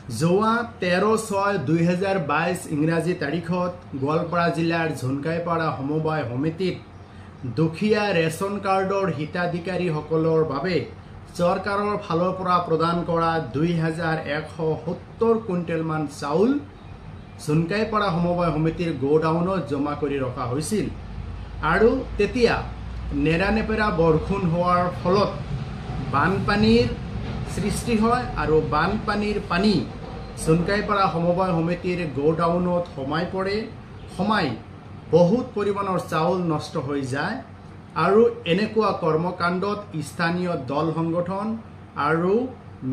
যোৱা 13/6/2022 ইংৰাজী তাৰিখত গোৱালপাৰা জিলাৰ ঝুনকাইপাৰা সমবায় সমিতিত দুখীয়া ৰেচন কাৰ্ডৰ হিতাধিকাৰীসকলৰ বাবে চৰকাৰৰ ফালৰ পৰা প্ৰদান কৰা 2170 কুইণ্টেলমান চাউল ঝুনকাইপাৰা সমবায় সমিতিৰ গোডাউনত জমা কৰি ৰখা হৈছিল আৰু তেতিয়া নেৰানেপেৰা বৰষুণ হোৱাৰ ফলত বানপানীৰ সৃষ্টি হয় আৰু বানপানীৰ পানী ঝুনকাইপাৰা সমবায় সমিতিৰ গোডাউনত সোমাই পৰে। সোমাই বহুত পৰিমাণৰ চাউল নষ্ট হৈ যায় আৰু এনেকুৱা কৰ্মকাণ্ডত স্থানীয় দল সংগঠন আৰু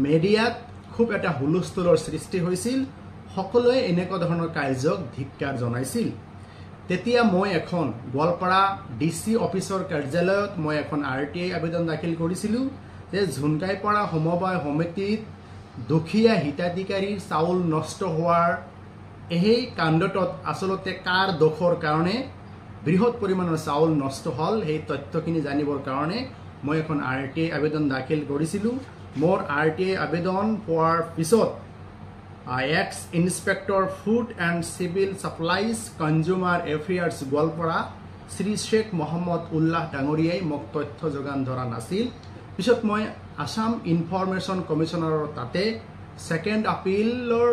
মিডিয়াত খুব এটা হুলস্থুলৰ সৃষ্টি হৈছিল। সকলোৱে এনেকুৱা ধৰণৰ কাৰ্যক ধিক্কাৰ জনাইছিল। তেতিয়া মই এখন গোৱালপাৰা ডি চি অফিচৰ কাৰ্যালয়ত মই এখন আৰ টি I আবেদন দাখিল কৰিছিলোঁ যে ঝুনকাইপাৰা সমবায় সমিতিত দুখীয়া হিতাধিকাৰীৰ চাউল নষ্ট হোৱাৰ এই কাণ্ডটোত আচলতে কাৰ দোষৰ কাৰণে বৃহৎ পৰিমাণৰ চাউল নষ্ট হ'ল, সেই তথ্যখিনি জানিবৰ কাৰণে মই এখন আৰ টি I আবেদন দাখিল কৰিছিলোঁ। মোৰ আৰ টি I আবেদন পোৱাৰ পিছত Ex Inspector, Food and Civil Supplies, Consumer Affairs, Goalpara, Shri Sheikh Mohammad Ullah ডাঙৰীয়াই মোক তথ্য যোগান ধৰা নাছিল। পিছত মই আছাম ইনফৰমেশ্যন কমিশ্যনাৰৰ তাতে ছেকেণ্ড আপিলৰ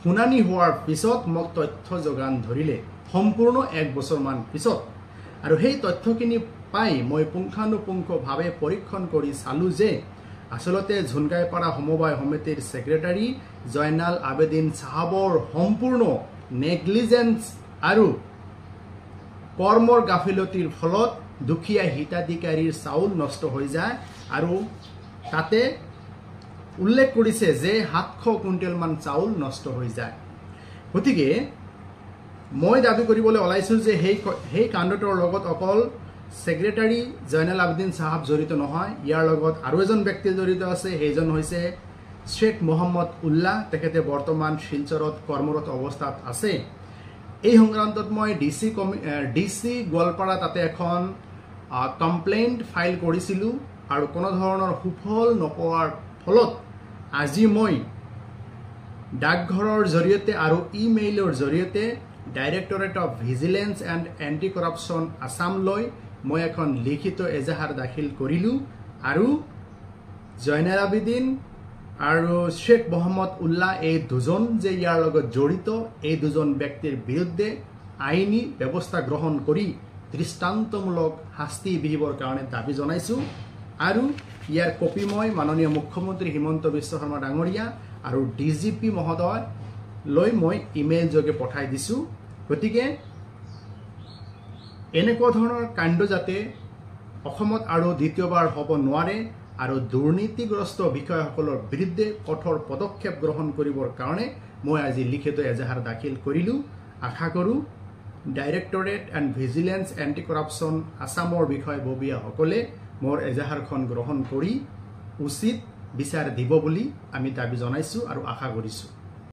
শুনানি হোৱাৰ পিছত মোক তথ্য যোগান ধৰিলে, সম্পূৰ্ণ এক বছৰমান পিছত। আৰু সেই তথ্যখিনি পাই মই পুংখানুপুংখভাৱে পৰীক্ষণ কৰি চালোঁ যে আচলতে ঝুনকাইপাৰা সমবায় সমিতিৰ ছেক্ৰেটাৰী জয়নাল আবেদিন চাহাবৰ সম্পূৰ্ণ নেগলিজেঞ্চ আৰু কৰ্মৰ গাফিলতিৰ ফলত দুখীয়া হিতাধিকাৰীৰ চাউল নষ্ট হৈ যায় আৰু তাতে উল্লেখ কৰিছে যে 700 কুইণ্টেলমান চাউল নষ্ট হৈ যায়। গতিকে মই দাবী কৰিবলৈ ওলাইছোঁ যে সেই কাণ্ডটোৰ লগত অকল ছেক্ৰেটাৰী জয়নাল আবেদিন চাহাব জড়িত নহয়, ইয়াৰ লগত আৰু এজন ব্যক্তি জড়িত আছে। সেইজন হৈছে শ্বেখ মহম্মদ উল্লাহ। তেখেতে বৰ্তমান শিলচৰত কৰ্মৰত অৱস্থাত আছে। এই সংক্ৰান্তত মই ডি চি গোৱালপাৰা তাতে এখন কমপ্লেইণ্ট ফাইল কৰিছিলোঁ আৰু কোনো ধৰণৰ সুফল নোপোৱাৰ ফলত আজি মই ডাকঘৰৰ জৰিয়তে আৰু ইমেইলৰ জৰিয়তে Directorate of Vigilance and Anti Corruption, আছামলৈ মই এখন লিখিত এজাহাৰ দাখিল কৰিলোঁ আৰু জয়নাল আবেদিন আৰু শ্বেখ মহম্মদ উল্লাহ, এই দুজন যে ইয়াৰ লগত জড়িত, এই দুজন ব্যক্তিৰ বিৰুদ্ধে আইনী ব্যৱস্থা গ্ৰহণ কৰি দৃষ্টান্তমূলক শাস্তি বিহিবৰ কাৰণে দাবী জনাইছোঁ। আৰু ইয়াৰ কপি মই মাননীয় মুখ্যমন্ত্ৰী হিমন্ত বিশ্ব শৰ্মা ডাঙৰীয়া আৰু ডি জি পি মহোদয়লৈ মই ইমেইল যোগে পঠাই দিছোঁ। গতিকে এনেকুৱা ধৰণৰ কাণ্ড যাতে অসমত আৰু দ্বিতীয়বাৰ হ'ব নোৱাৰে আৰু দুৰ্নীতিগ্ৰস্ত বিষয়াসকলৰ বিৰুদ্ধে কঠোৰ পদক্ষেপ গ্ৰহণ কৰিবৰ কাৰণে মই আজি লিখিত এজাহাৰ দাখিল কৰিলোঁ। আশা কৰোঁ Directorate and Vigilance Anti Corruption, আছামৰ বিষয়ববীয়াসকলে মোৰ এজাহাৰখন গ্ৰহণ কৰি উচিত বিচাৰ দিব বুলি আমি দাবী জনাইছোঁ আৰু আশা কৰিছোঁ।